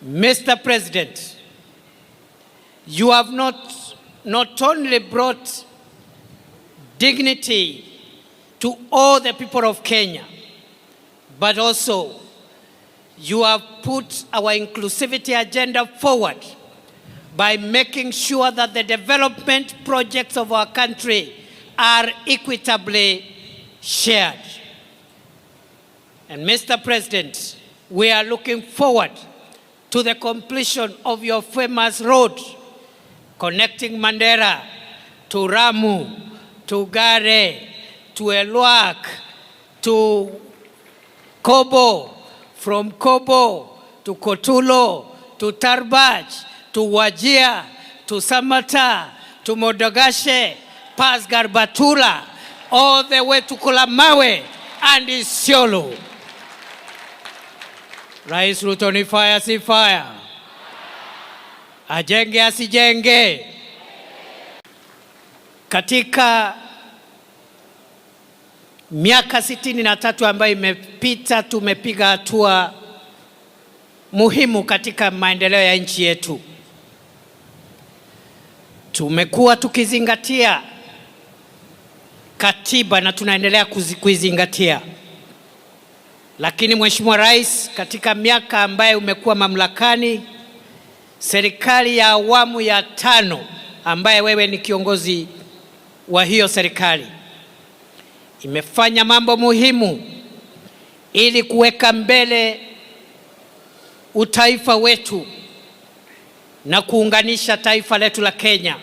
Mr. President, you have not only brought dignity to all the people of Kenya, but also you have put our inclusivity agenda forward by making sure that the development projects of our country are equitably shared. And Mr. President, we are looking forward to the completion of your famous road connecting Mandera to Rhamu, to Gare, to Elwak, to Kobo, from Kobo to Kotulo, to Tarbaj, to Wajir, to Samatar, to Modogashe, past Garbatula, all the way to Kulamawe and Isiolo. Rais Ruto ni fire, si fire? Ajenge asijenge? Katika miaka 63 ambayo imepita, tumepiga hatua muhimu katika maendeleo ya nchi yetu. Tumekuwa tukizingatia katiba na tunaendelea kuizingatia, lakini Mheshimiwa Rais, katika miaka ambayo umekuwa mamlakani, serikali ya awamu ya tano ambaye wewe ni kiongozi wa hiyo serikali imefanya mambo muhimu ili kuweka mbele utaifa wetu na kuunganisha taifa letu la Kenya.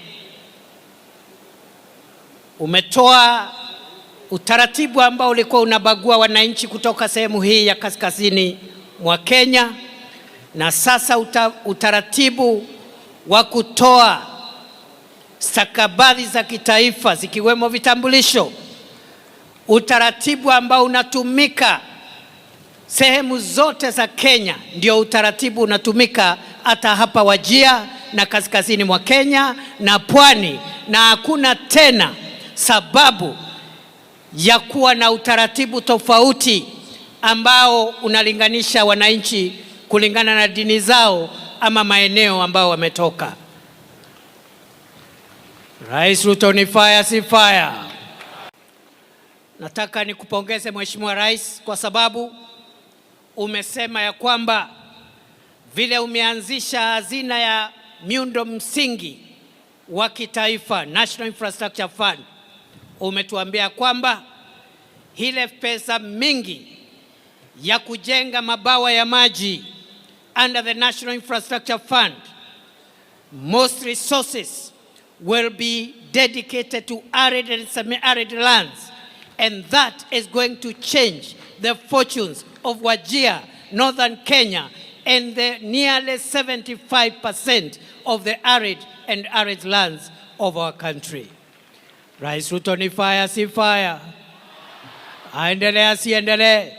Umetoa utaratibu ambao ulikuwa unabagua wananchi kutoka sehemu hii ya kaskazini mwa Kenya, na sasa utaratibu wa kutoa stakabadhi za kitaifa zikiwemo vitambulisho, utaratibu ambao unatumika sehemu zote za Kenya, ndio utaratibu unatumika hata hapa Wajir na kaskazini mwa Kenya na pwani, na hakuna tena sababu ya kuwa na utaratibu tofauti ambao unalinganisha wananchi kulingana na dini zao ama maeneo ambao wametoka. Rais Ruto ni fire, si fire? Nataka nikupongeze, Mheshimiwa Rais, kwa sababu umesema ya kwamba vile umeanzisha hazina ya miundo msingi wa kitaifa, National Infrastructure Fund, umetuambia kwamba ile pesa mingi ya kujenga mabwawa ya maji under the National Infrastructure Fund, most resources will be dedicated to arid and semi-arid lands, and that is going to change the fortunes of Wajir, northern Kenya, and the nearly 75% of the arid and arid lands of our country. Rais Ruto ni fire, si fire? Aendelee asiendelee?